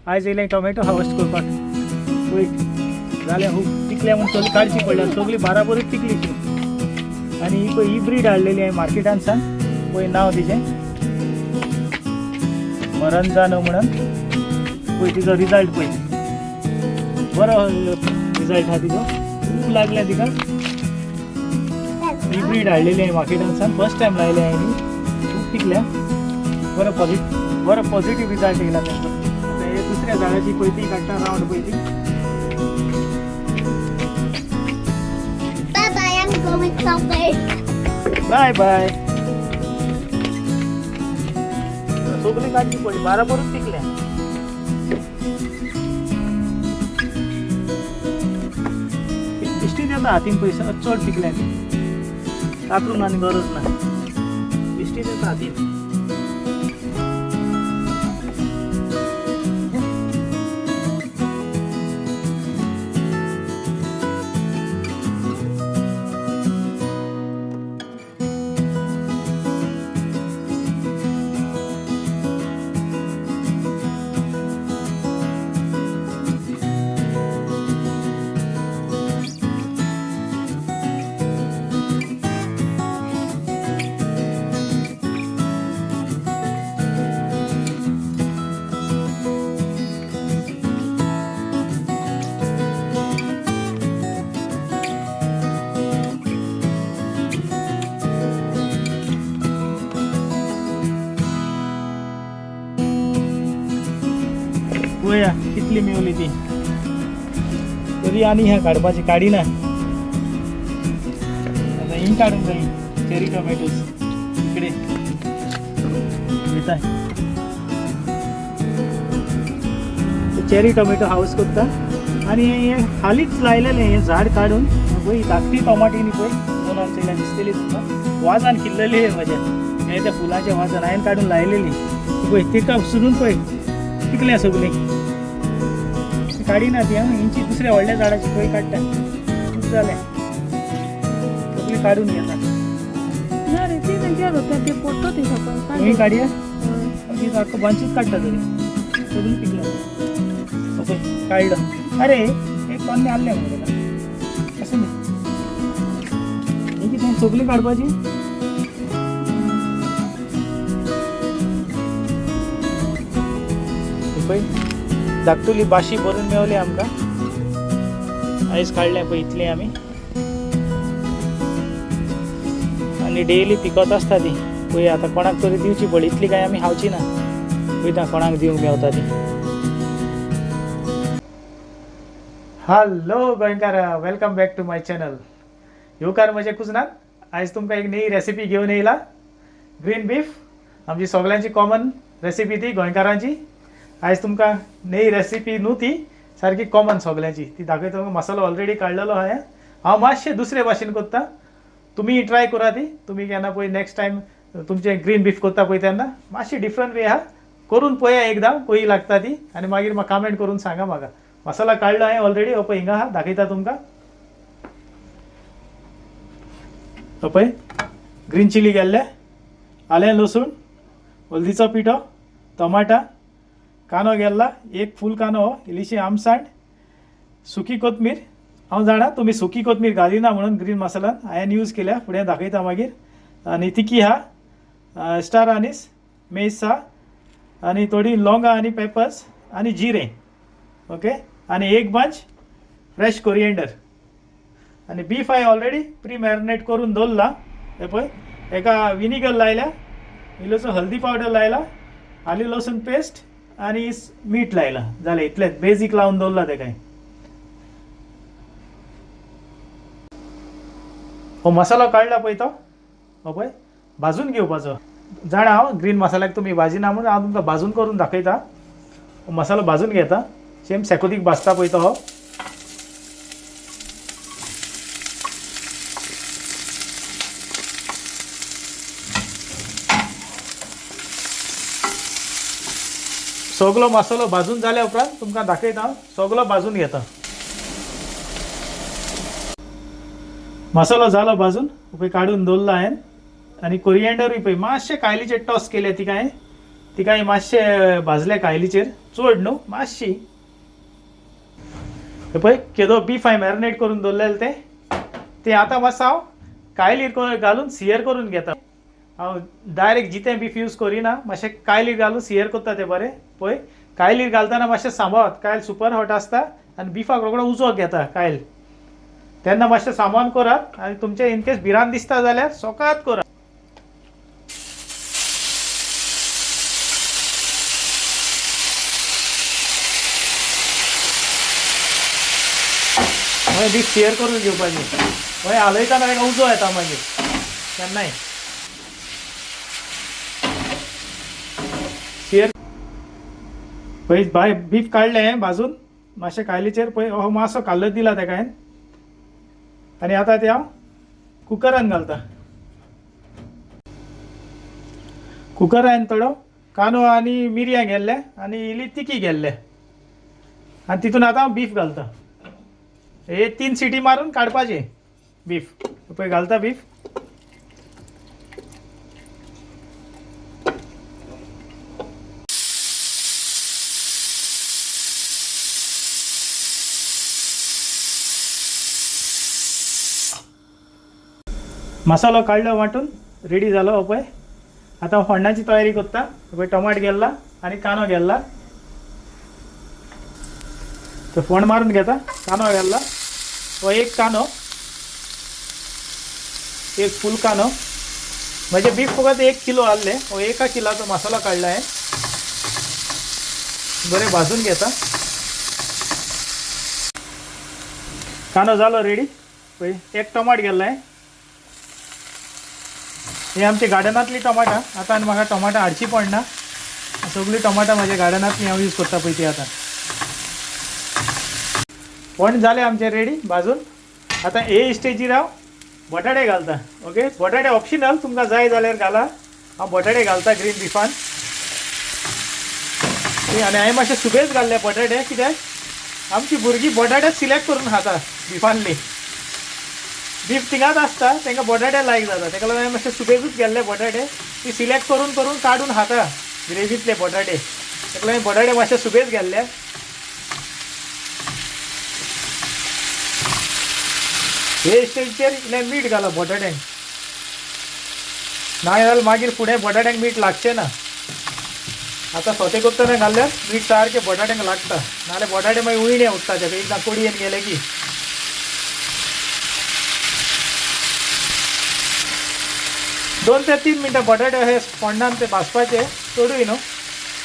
आयज येयलें tomato harvest करपाक. पळय जालें, खूब पिकल्या म्हूण सगळी काडची पडल्या, सगळी बाराबरूच पिकली ती. आनी ही पळय ही ब्रीड हाडलेली हांवें मार्केटान सान. पळय नांव तिजें मरंजानो म्हणून. पळय तिजो रिजल्ट पळय, बरो रिजल्ट आहा तिजो, खूब लागल्या तिका. ही ब्रीड हाडलेली हांवें मार्केटान सान, फर्स्ट टायम लायले हांवें, खूब पिकल्या. बरो पॉझिटिव्ह रिजल्ट येयला तेंचो. आतां हे दुसऱ्या झाडाची पळय ती काडटा रावंड पळय ती. Bye bye, I'm going somewhere. Bye bye. सगळी काडची पडली, बाराबरूच पिकल्या. बेश्टीच येता हातीन पयशे, चड पिकल्या ती, कातरून आनी गरज ना, बेश्टीच येता हातीन. पळया कितली मेवली ती, तरी आनी ह्या काडपाची काडिना. आतां ही काडूंक जाय चेरी टोमॅटोज इकडे वयता. चेरी टोमॅटो हावस करता आनी हे हालींच लायलेलें हें झाड काडून. पळय धाकटी टोमाटी न्ही पळय, दोन चोयल्या दिसतली तुमकां, वाजान किल्लली म्हज्या हे त्या फुलाच्या वाजान हांवें काडून लायलेली. पळय तिका सुरून पळय पिकल्या सगळीं, काडिना ती. हांव हेंची दुसऱ्या व्हडल्या झाडाची पळय काडटा, खूब जालें, सगळीं काडून घेता. ना रे, ती तेंच्या रोता ते पोटो ती सकाळ. खंय काडया ती, सारको बंचूच काडटा तरी सगळीं पिकल्या. ओके काडलो. अरे एक कोन्ने आहले मरे ताका, अशें न्ही हें कितें सगळीं काडपाची. पळय धाकटुली बाशी भरून मेवली आमकां, आयज काडलें पळय इतलें आमी. आनी डेली पिकत आसता ती. पळय आतां कोणाक तरी दिवची पडली, इतली काय आमी खावची ना, पळयता कोणाक दिवंक मेवता ती. हॅलो गोंयकार, welcome back to my channel. येवकार म्हज्या कुजनात. आयज तुमकां एक नवी रेसिपी घेवन येयला, ग्रीन बीफ. आमची सगळ्यांची कॉमन रेसिपी ती गोंयकारांची. आयज तुमकां नवी रेसिपी न्हू ती, सारकी कॉमन सगळ्यांची ती दाखयता. मसालो ऑलरेडी काडलेलो आहा, हांव मातशें दुसरे भाशेन करता, तुमी ट्राय करा ती. तुमी केन्ना पळय नेक्स्ट टायम तुमचें ग्रीन बीफ करता पळय तेन्ना मातशी डिफरंट वे आहा, करून पळया एकदां कशी लागता ती, आनी मागीर म्हाका कमेंट करून सांगा म्हाका. मसाला काडलो हांवें ऑलरेडी, हो पळय हिंगा आहा, दाखयता तुमकां. हो पळय ग्रीन चिली गेल्ले, आलें लसूण, हळदीचो पिठो, टमाटा, कांदो गेल्ला एक फूल कांदो, हो इल्लीशी आमसाण, सुकी कोथमीर. हांव जाणा तुमी सुकी कोथमीर घालिना म्हणून ग्रीन मसाल्यान, हांवें यूज केल्या, फुडें दाखयता मागीर. आनी तिकी आहा, स्टार आनीस, मेस आहा, आनी थोडी लवंगां आनी पेपर्स आनी जिरें. ओके, आनी एक बंच फ्रेश कोरिएंडर. आनी बीफ हांवें ऑलरेडी प्री मॅरिनेट करून दवरला. हें पळय हेका विनिगर लायल्या, इल्लोसो हल्दी पावडर लायला, आली लसूण पेस्ट आनी मीठ लायलां. जालें, इतलेंच बेजीक लावन दवरला तेका. हो मसालो काडला पळय तो, हो पळय भाजून घेवपाचो. जाणा हांव ग्रीन मसाल्याक तुमी भाजिना म्हणून हांव तुमकां भाजून करून दाखयता. हो मसालो भाजून घेता, सेम सेकोतीक भाजता पळय तो. हो सगलो मसालो भाजून जाल्या उपरांत तुमकां दाखयता हांव, सगलो भाजून घेता. मसालो जालो भाजून, पळय काडून दवरला हांवें. आनी कोरिएंडरूय पळय मातशें कायलीचेर टॉस केले तिका हांवें. तिका हांवें मातशें भाजलें कायलीचेर, चड न्हू मातशी. हे पळय केदो बीफ हांवें मॅरिनेट करून दवरलेलें तें तें आतां मातसो हांव कायलीर घालून सियर करून घेता. हांव डायरेक्ट जितें बीफ यूज करिना, मातशें कायलीर घालून सियर करता तें बरें. पळय कायलीर घालतना मातशें सांबाळत, कायल सुपर हॉट आसता आनी बिफाक रोखडो उजो घेता कायल, तेन्ना मातशें सांबाळून करात. आनी तुमचें इनकेस भिरांत दिसता जाल्यार सोकात करात. मागीर बीफ सियर करून घेवपाचें. मागीर हालयतना ताका उजो येता मागीर केन्नाय. सियर पळय बाय बीफ काडलें भाजून मातशें कायलीचेर पळय हो मातसो कालो दिला ताका हांवें. आनी आतां तें हांव कुकरान घालता. कुकरान थोडो कांदो आनी मिरयां घेतले आनी इल्ली तिकी घेतले आनी तितून आतां हांव बीफ घालता. हे 3 सिटी मारून काडपाचें बीफ. पळय घालता बीफ. मसालो काडलो वांटून रेडी जालो. हो पळय आतां फोण्णाची तयारी करता. पळय टमाट गेल्ला आनी कांदो गेल्ला, तो फोण मारून घेता. कांदो गेल्ला हो एक कांदो, एक फूल कांदो. म्हणजे बीफ फकत 1 किलो आहले, हो 1 किलाचो मसालो काडला हांवें. बरें भाजून घेता. कांदो जालो रेडी. पळय एक टमाट गेल्ला हांवें. हे आमच्या गार्डनांतली टमाटां. आतां आनी म्हाका टमाटां हाडची पडना, सगळीं टमाटां म्हाज्या गार्डनांतली हांव यूज करता पळय ती. आतां फोण जालें आमचें रेडी भाजून. आतां हे स्टेजीर हांव बटाटे घालता. ओके, बटाटे ऑप्शनल, तुमकां जाय जाल्यार घाला. हांव बटाटे घालता ग्रीन बिफान. आनी हांवें मातशें सुबेज घाल्ले बटाटे, कित्याक आमची भुरगीं बटाटे सिलेक्ट करून खाता बिफानली. बीफ थिंगाच आसता, तांकां बटाटे लायक जाता, ताका लागून हांवें मातशें सुबेजूच गेल्ले बटाटे ती सिलेक्ट करून करून काडून खाता ग्रेवींतले बटाटे, ताका लागून बटाटे मातशे सुबेज गेल्ले. हे स्टेजीचेर इल्लें मीठ घालप बटाट्यांक, ना जाल्यार मागीर फुडें बटाट्यांक मीठ लागचें ना. आतां सोते करतना घाल्यार मीठ सारकें बटाट्यांक लागता, नाजाल्यार बटाटे मागीर उयणे उरता तेका एकदां कोडयेन गेले की. दोन ते 3 मिनटां बटाटे हे फोण्णान ते भाजपाचे, चडूय न्हू,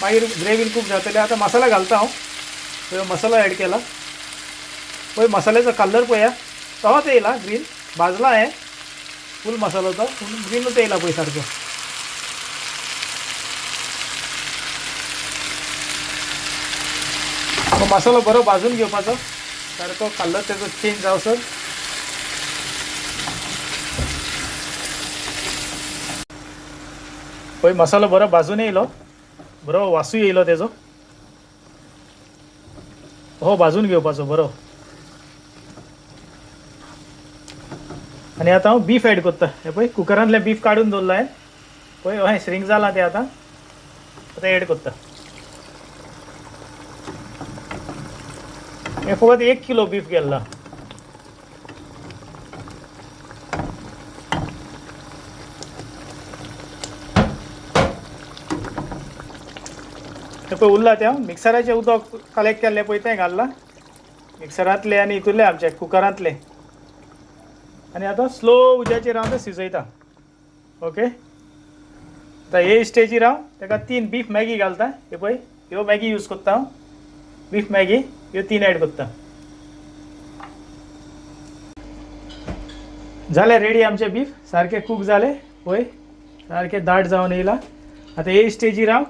मागीर ग्रेवीन खूब जातले. आतां मसाला घालता हांव. पळय मसालो एड केला. पळय मसाल्याचो कलर पळया, तोच येयला ग्रीन, भाजला हांवें फूल मसालो तो, पूण ग्रीनूच येयला पळय सारको. मसालो बरो भाजून घेवपाचो सारको, कलर तेजो चेंज जावसर. पळय मसालो बरो भाजून येयलो, बरो वासूय येयलो तेजो. हो भाजून घेवपाचो बरो. आनी आतां हांव बीफ एड करता. हें पळय कुकरांतलें बीफ काडून दवरलां हांवें. पळय हय श्रिंक जालां तें, आतां आतां एड करता. हें फकत 1 किलो बीफ गेल्ला. तें पळय उरलां तें हांव मिक्सराचें उदक कलेक्ट केल्लें पळय तें घाल्लां मिक्सरांतलें आनी हितूंतलें आमचें कुकरांतलें. आनी आतां स्लो उज्याचेर हांव तें शिजयता. ओके, आतां हे स्टेजीर हांव ताका 3 बीफ मॅगी घालता. हे पळय ह्यो मॅगी यूज करता हांव, बीफ मॅगी ह्यो 3 एड करता. जालें रेडी आमचें बीफ, सारकें कूक जालें. पळय सारकें दाट जावन येयलां. आतां हे स्टेजीर हांव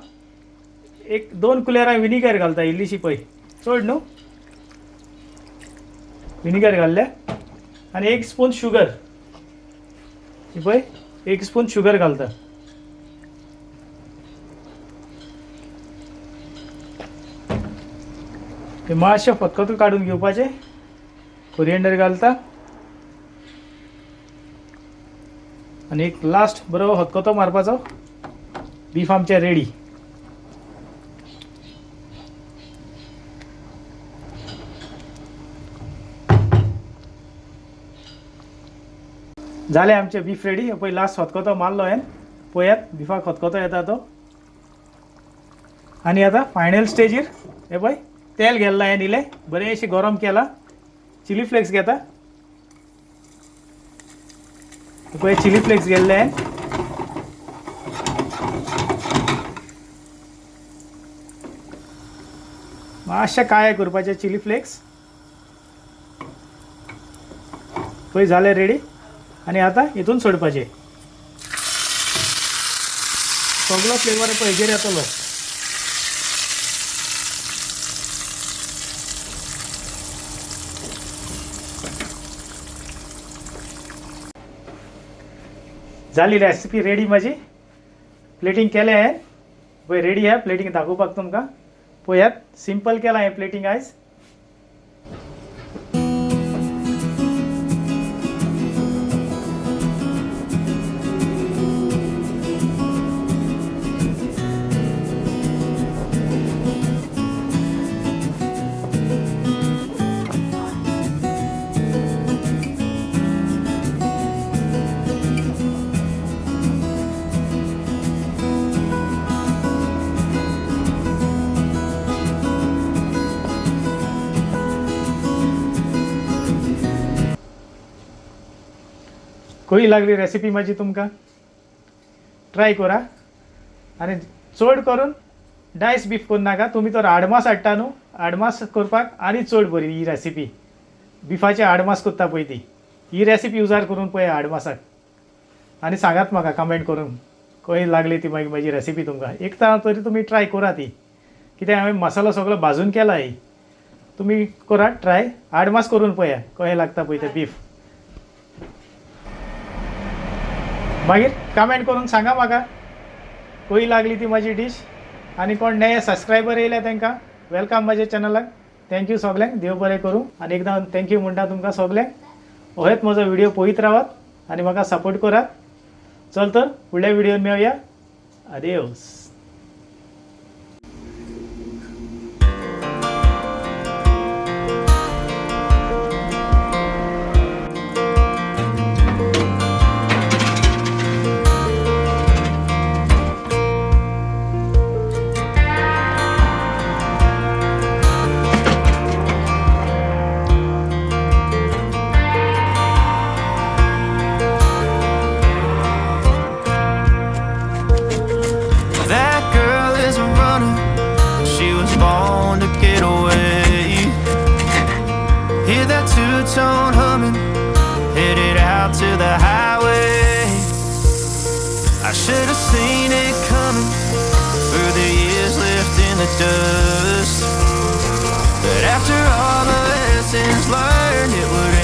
1-2 कुलेरां विनिगर घालता, इल्लीशी पळय, चड न्हू, विनिगर घाल्लें. आनी 1 स्पून शुगर, ही पळय 1 स्पून शुगर घालता. ते मातशें फतफत काडून घेवपाचें. कोरिएंडर घालता आनी एक लास्ट बरो खतखतो मारपाचो. बीफ आमचें रेडी. जालें आमचें बीफ रेडी. पळय लास्ट खतखतो मारलो हांवें, पळयात बिफाक खतखतो येता तो. आनी आतां फायनल स्टेजीर हे पळय तेल घेतलां हांवें, इल्लें बरेंशें गरम केलां. चिली फ्लेक्स घेता, पळय चिली फ्लेक्स घेतले हांवें. मातशें काळे करपाचें चिली फ्लेक्स. पळय जालें रेडी. आनी आतां हितून सोडपाचें. सगलो फ्लेवर पळय हेजेर येतलो. जाली रेसिपी रेडी म्हाजी. प्लेटींग केलें हांवें, पळय रेडी आहा प्लेटींग दाखोवपाक तुमकां. पळयात सिंपल केलां हें प्लेटींग आयज. खंय लागली रेसिपी म्हाजी तुमकां ट्राय करा. आनी चड करून डायस बीफ करूं नाका तुमी, तर हाडमास हाडटा न्हू, हाडमास करपाक आनी चड बरी ही रेसिपी. बिफाचे हाडमास करता पळय ती, ही रेसिपी युजार करून पळय हाडमासाक आनी सांगात म्हाका कमेंट करून खंय लागली ती मागीर म्हाजी रेसिपी तुमकां. एकदां तरी तुमी ट्राय करा ती, कित्याक हांवें मसालो सगळो भाजून केला. ही तुमी करात ट्राय, हाडमास करून पळया कशें लागता पळय तें बीफ. मागीर कमेंट करून सांगा म्हाका खंय लागली ती म्हाजी डीश. आनी कोण नये सबस्क्रायबर येयले तांकां welcome म्हाज्या चॅनलाक. Thank you सगल्यांक, देव बरें करूं. आनी एकदां thank you म्हणटा तुमकां सगल्यांक. अहेच म्हजो व्हिडियो पळयत रावात आनी म्हाका सपोर्ट करात. चल तर फुडल्या व्हिडियोन मेळया. आदेवस. That girl is a runner. She was born to get away. Hear that two-tone humming, headed out to the highway. I should have seen it coming through the years left in the dust. But after all the lessons learned, it would